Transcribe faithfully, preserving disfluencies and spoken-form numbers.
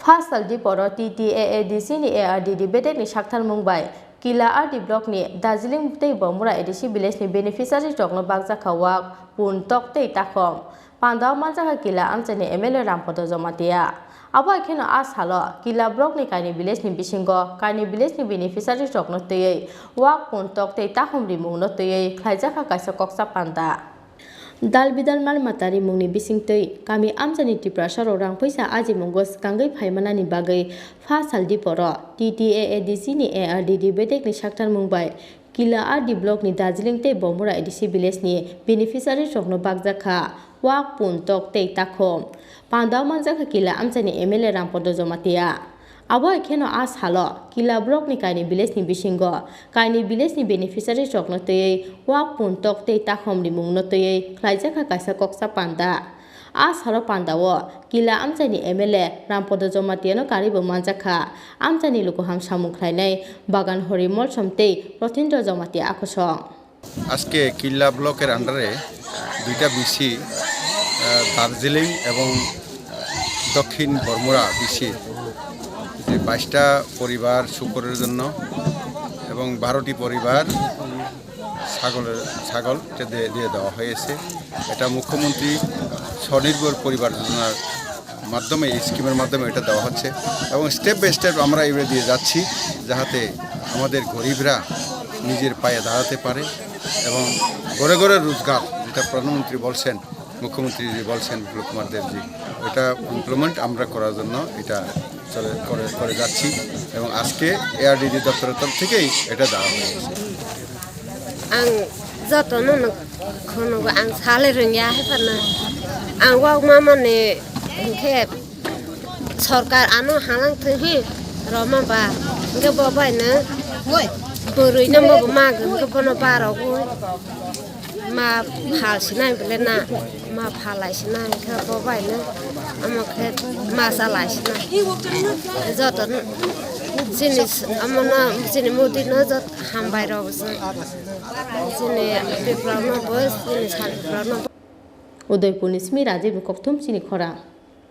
First sal diporo T T A A D C ni A R D D bedek ni sakthar mung bai Kila R D block ni Darjeeling tei Bomura A D C village ni beneficiary rok no bakjak kha wak pun tok tei takhom. Panda o manjak kha Kila amchai ni M L A Rampada Jamatia. Abo hai kheno a salo Kila block ni kaini village ni bisingo kaini village ni beneficiary rok no twiwi wak pun tok tei takhom rimung no twiwi khlaijak kha kaisa koksa panda. Dal bidal mal mata rimungni bisingtwi kami amchaini Tiprasarok rang phaisa ajimungo swkangwi phaimanani bagwi pha sal diporo T T A A D C ni A R D D bedekni saktarmung bai Kila R D block ni Darjeeling tei Bomura A D C village ni beneficiary rokno bakjak kha wak pun tok tei takhum. Pandao manjak kha Kila amchaini M L A Rampada Jamatia. Abo hai kheno a salo Kila block ni kaini village ni bisingo kaini village ni beneficiary rokno twiwi wak pun tok tei takhom rimung no twiwi khlaijak kha kaisa koksa panda. A salo panda o Kila amchaini M L A Rampada Jamatia no karwi bo manjak kha amchaini lukuham samung khlainai Bagan Hori Molsom tei Rotindra Jamatia a kosong. আজকে কিল্লা ব্লকের আন্ডারে দুইটা বিসি, আহ, দার্জিলিং এবং, আহ, দক্ষিণ বরমুড়া বিসি, যে বাইশটা পরিবার শুকরের জন্য এবং বারোটি পরিবার ছাগলের, ছাগল এটা দিয়ে, দিয়ে দেওয়া হয়েছে। এটা মুখ্যমন্ত্রী স্বনির্ভর পরিবার যোজনার মাধ্যমে, এই স্কিমের মাধ্যমে এটা দেওয়া হচ্ছে এবং স্টেপ বাই স্টেপ আমরা এগুলো দিয়ে যাচ্ছি, যাহাতে আমাদের গরিবরা নিজের পায়ে দাঁড়াতে পারে এবং ঘরে ঘরে রোজগার, যেটা প্রধানমন্ত্রী বলছেন, মুখ্যমন্ত্রী যে বলছেন বিপ্লব কুমার দেবজি, এটা ইমপ্লিমেন্ট আমরা করার জন্য এটা চলে, করে, করে যাচ্ছি এবং আজকে এআরডিডি দপ্তরের তরফ থেকেই এটা দেওয়া হয়েছে। Ang jotono no khonogo ang sale rwngya hai phano. Ang wak mamani hinkhe sorkar ano halang thwnghi rwma ba hinkhe bo baino bwrwino mobo mago hinkhe bono barogwi ma phal sinai bole na ma phalai sinai hinkhe bo baino omo khe ma chalai sinai jotono chini omono chini mudino jot hambai rok se. Chini Tiprano bo, chini sal Tiprano bo. Udaipurni simi Rajiv ni kokthum chini khorang.